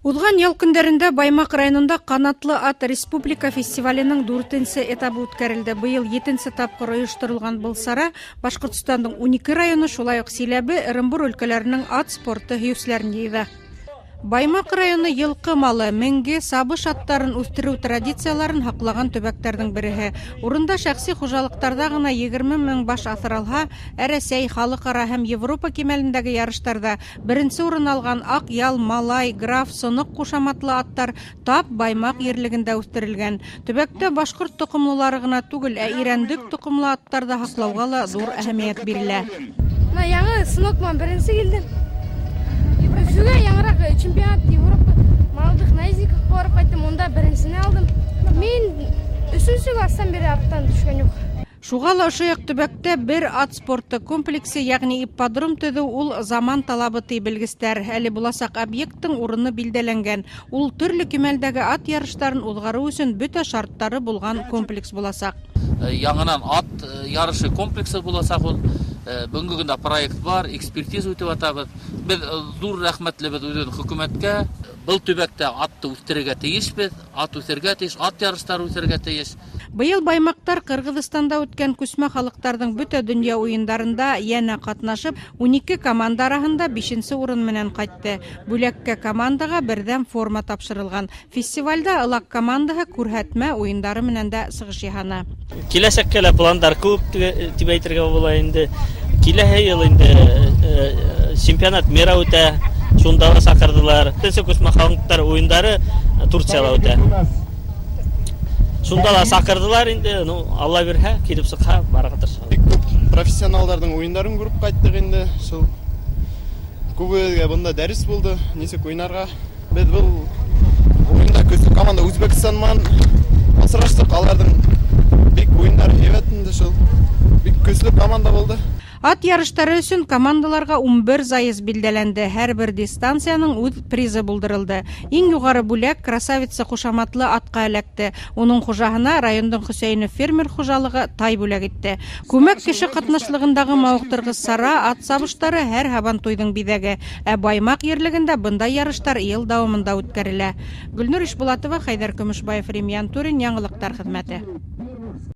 Уҙған ял көндәрендә Баймаҡ районында «Ҡанатлы ат» республика фестиваленең дүртенсе этабы үткәрелде. Быйыл етенсе тапҡыр ойошторолған был сара Башҡортостандың 12 районы, шулай уҡ Силәбе, Ырымбур өлкәләренең ат спорты һөйөүселәрен йыйҙы. Баймаҡ районы йылҡы малы, менге, сабыш аттарын үҫтереү традицияларын һаҡлаған төбәктәрҙең береһе. Урында шәхси хужалыҡтарҙа ғына 20 мең баш аҫралһа, ә Рәсәй, халыҡ-ара һәм Европа кимәлендәге ярыштарҙа беренсе урын алған Аҡ Ял, Малай, Граф, Соноҡ ҡушаматлы аттар тап Баймаҡ ерлегендә үҫтерелгән. Төбәктә башҡорт тоҡомлолары ғына түгел, ә ирәндек тоҡомло аттарҙы һаҡлауға ла ҙур әһәмиәт бирелә. Мына яңы Сынок менән беренсе килдем. Өфөгә яңыраҡ чемпионат Европы молодых наездников барып ҡайттым, унда беренсене алдым. Мин өсөнсө класстан бире аттан төшкән юҡ. Шуға ла ошо яҡ төбәктә бер ат спорты комплексы, йәғни ипподром төҙөү ул заман талабы, ти белгестәр. Әле буласаҡ объекттың урыны билдәләнгән. Ул төрлө кимәлдәге ат ярыштарын уҙғарыу өсөн бөтә шарттары булған комплекс буласаҡ. Яңынан ат ярышы комплексы буласаҡ ул. Бөгөнгө көндә проект бар, экспертиза үтеп ятабыҙ. Беҙ ҙур рәхмәтлебеҙ үҙен хөкүмәткә. Был төбәктә атты үҫтерергә тейешбеҙ, ат үҫергә тейеш, ат ярыштары үҫергә тейеш. Быйыл баймаҡтар Ҡырғыҙстанда үткән күсмә халыҡтарҙың бөтә донъя уйындарында йәнә ҡатнашып, 12 команда араһында бишенсе урын менән ҡайтты. Бүләккә командаға берҙәм форма тапшырылған. Фестивалдә Ылаҡ командаһы күрһәтмә уйындары менән дә сығыш яһаны. Киләсәккә лә пландар күп тип әйтергә була инде. Киләһе йыл инде чемпионат мира үтә, шунда ла саҡырҙылар. Беренсе күсмә халыҡтар уйындары Турцияла үтә. Шунда ла саҡырҙылар инде, ну, Алла бирһә, килеп сыҡһа, барырға тырышабыҙ. Бик күп профессионалдарҙың уйындарын күреп ҡайттыҡ инде. Шул күбебеҙгә бында дәрес булды, нисек уйнарға. Беҙ был уйында көслө команда Үзбәкстан менән осраштыҡ. Аларҙың бик уйындары һәйбәт инде шул. Бик көслө команда булды. Ат ярыштары өсөн командаларға 11 заезд билдәләнде. Һәр бер дистанцияның үҙ призы булдырылды. Иң юғары бүләк «Красавица» ҡушаматлы атҡа эләкте. Уның хужаһына райондың Хөсәйенов фермер хужалығы тай бүләк итте. Күмәк кеше ҡатнашлығындағы мауыҡтырғыс сара ат сабыштары һәр һабантуйҙың биҙәге. Ә Баймаҡ ерлегендә бындай ярыштар йыл дауамында үткәрелә. Гөлнур Ишбулатова, Хәйҙәр Көмөшбаев, Рим Янтурин, Яңылыҡтар хеҙмәте.